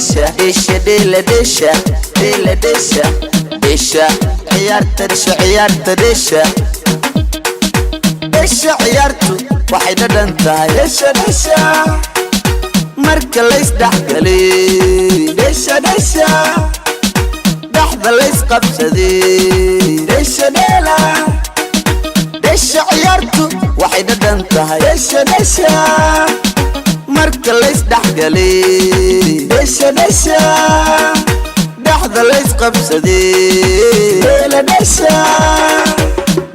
Dheesha, dheesha, dheela, dheesha, dheela, dheesha, dheesha ciyaarta, dheesha ciyaarta, dheesha, dheesha ciyaartu waxay dhadhan tahay. Dheesha, dheesha, marka laysdhexgalay. Dheesha, dheesha, dhexda laysqabsaday. Dheesha, dheela, dheesha ciyaartu waxay dhadhan tahay. Dheesha, dheesha, marka laysdhexgalay. Dheesha, dheesha, dhexda laysqabsaday. Dheela, dheesha.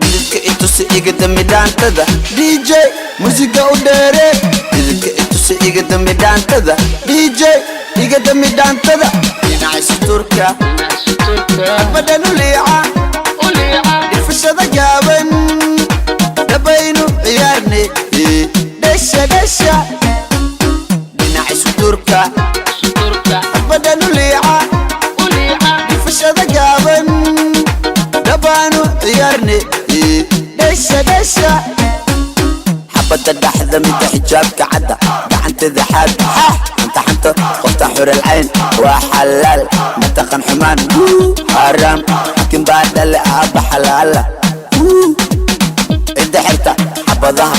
Dhididka itusi, iga dami dhaantada. DJ, musiga u dheere. Dhididka itusi, iga dami dhaantada. DJ, iga dami dhaantada. Dhinaca suturka badhan u liica, dhifashada gaaban dhabaynu ciyaarne. Dhesha, dhesha, dhinaca suturka badhan u liica, dhifashada gaaban dhabaanu ciyaarne. Dhesha, dhesha, xabadda dhaxda, midda xijaabka cadda, gacanteeda xaad xanta xanta, qofta xuralcayn waa xalaal, mataqan xumaan xaaraam, xakin baa dhale aabba xalaala, cidda xirta xabadaha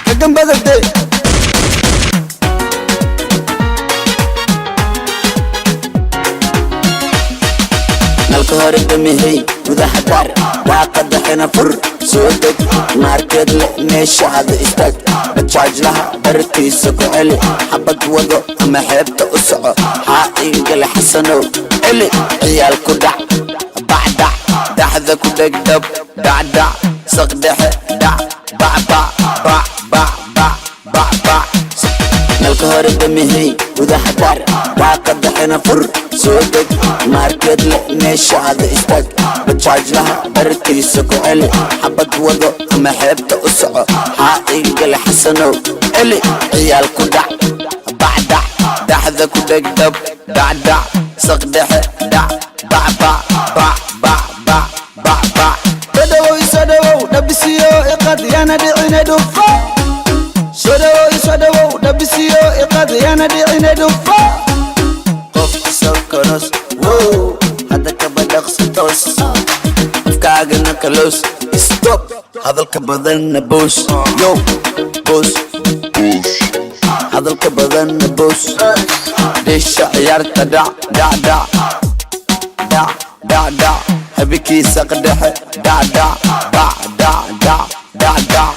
kagambadade. Nalka hore damihey, gudaha daar, daaqada xina fur, soo deg, maarkeed le meesha hada istaag, bajaajlaha bartiisa ku celi, xabad wado ama xeebta u soco, haa ingale xasanow celi, ciyaal ku dhac bacdhac, dhaxda ku dhegdhab, dhacdhac, saqdhexe dhac, bacbac, bac bac bac bac bac. Nalka hore damihey, gudaha daar, daaqada xina fur, soo deg, maarkeed le meesha hada istaag, bajaajlaha bartiisa ku celi, xabad wado ama xeebta u soco, haa ingale xasanow celi, ciyaal ku dhac bacdhac, dhaxda ku dhegdhab, dhacdhac, saqdhexe dhac, bacbac, bac bac bac bac bac. Soo dhawow, isoo dhawow, dhabisiyo iqad, yana dhicine dhufo. Soo dhawow, isoo dhawow, dhabisiyo iqad, yana dhicine dhufo. Qof sokonos wow, hadda kaba dhaqsi toos, afkaagana kaloos, stop hadalka badanna boos, yo boos, hadalka badanna boos. Dheesha ciyaarta, dhac dhac dhac dhac dhac dhac, habikiisa qadhexe, dhac dhac bac, dhac dhac dhac dhac.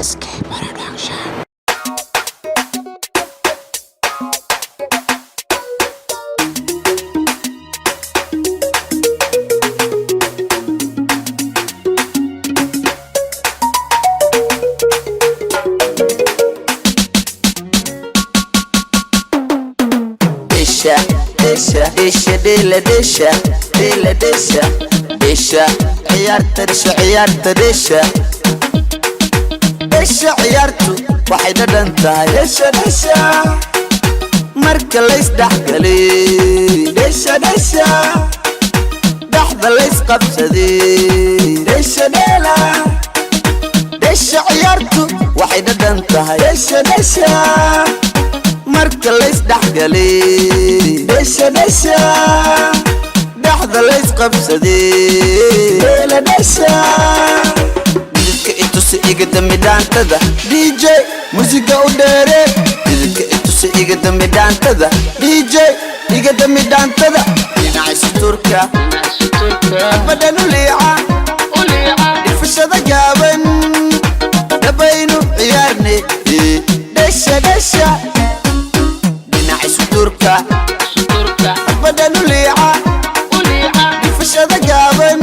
Escape Production. Dheesha, dheesha, dheesha, dheela, dheesha, dheela, dheesha, dheesha ciyaarta, dheesha ciyaarta, dheesha, dheesha ciyaartu waxay dhadhan tahay. Dheesha, dheesha, marka laysdhexgalay. Dheesha, dheesha, dhexda laysqabsaday. Dheesha, dheela, Dheesha ciyaartu waxay dhadhan tahay. Dheesha, dheesha, marka laysdhexgalay. Dheesha, dheesha, dhexda laysqabsaday. Dheela, dheesha. Dhididka itusi, iga dami dhaantada. DJ, musiga u dheere. Dhididka itusi, iga dami dhaantada. DJ, iga dami dhaantada. Dhinaca suturka Badhan u liica, dhifashada gaaban dhabaynu ciyaarne. Dheesha, dheesha, Dhinaca suturka badhan u liica, dhifashada gaaban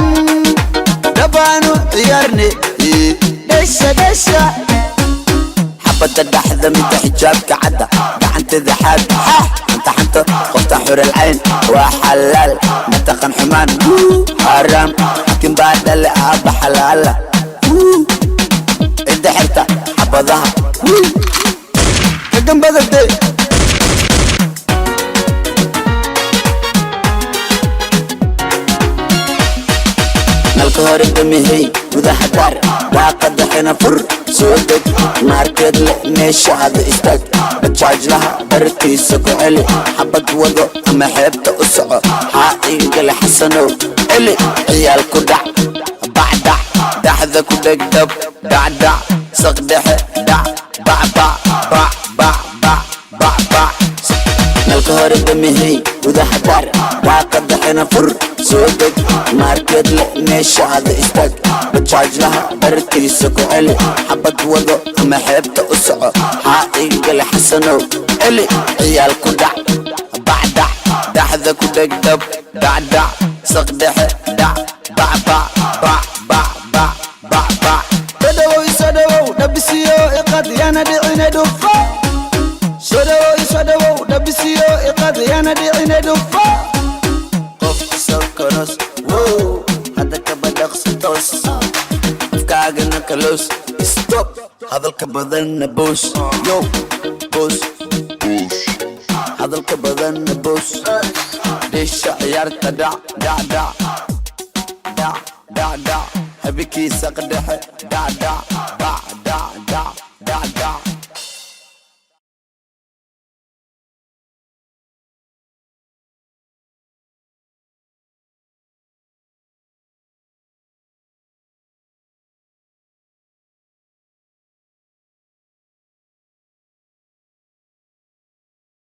dhabaanu ciyaarne. Dheesha, dheesha, xabadda dhaxda, midda xijaabka cadda, gacanteeda xaad xanta xanta, qofta xuralcayn waa xalaal, mataqan xumaan xaaraam, xakin baa dhale aabba xalaala, cidda xirta xabadaha. Xabadaha Kagambadade. Nalka hore damihey, gudaha daar, daaqada xina fur, soo deg, maarkeed le meeshaada istaag, bajaajlaha bartiisa ku celi, xabad wado ama xeebta u soco, xaa iigale Xasanow, celi ciyaal ku dhac, bacdhac dhaxda ku dhegdhab, dhacdhac saqdhexe, dhac, bacbac, bac bac bac bac bac. Nalka hore damihey, gudaha daar, daaqada xina fur, soo deg, maarkeed le meeshaada istaag, bajaajlaha bartiisa ku celi, xabad wado ama xeebta u soco, xaa iigale Xasanow, celi ciyaal ku dhac, bacdhac dhaxda ku dhegdhab, dhacdhac saqdhexe, dhac, bacbac, bac bac bac bac bac. Soo dhawow, soo dhawow, dhabisiyo iqad, yana dhicine dhufo. Soo dhawow, soo dhawow, dhabisiyo iqad, yana dhicine dhufo. Qof sokoros wow, hadda kaba dhaqsi, toos afkaagana kaloos, stop hadalka badanna boos, yo boos, hadalka badanna boos, dheesha ciyaarta, dhac dhac dhac dhac dhac dhac, habeenkiisa qadhexe, dhac dhac bac dhac dhac dhac dhac.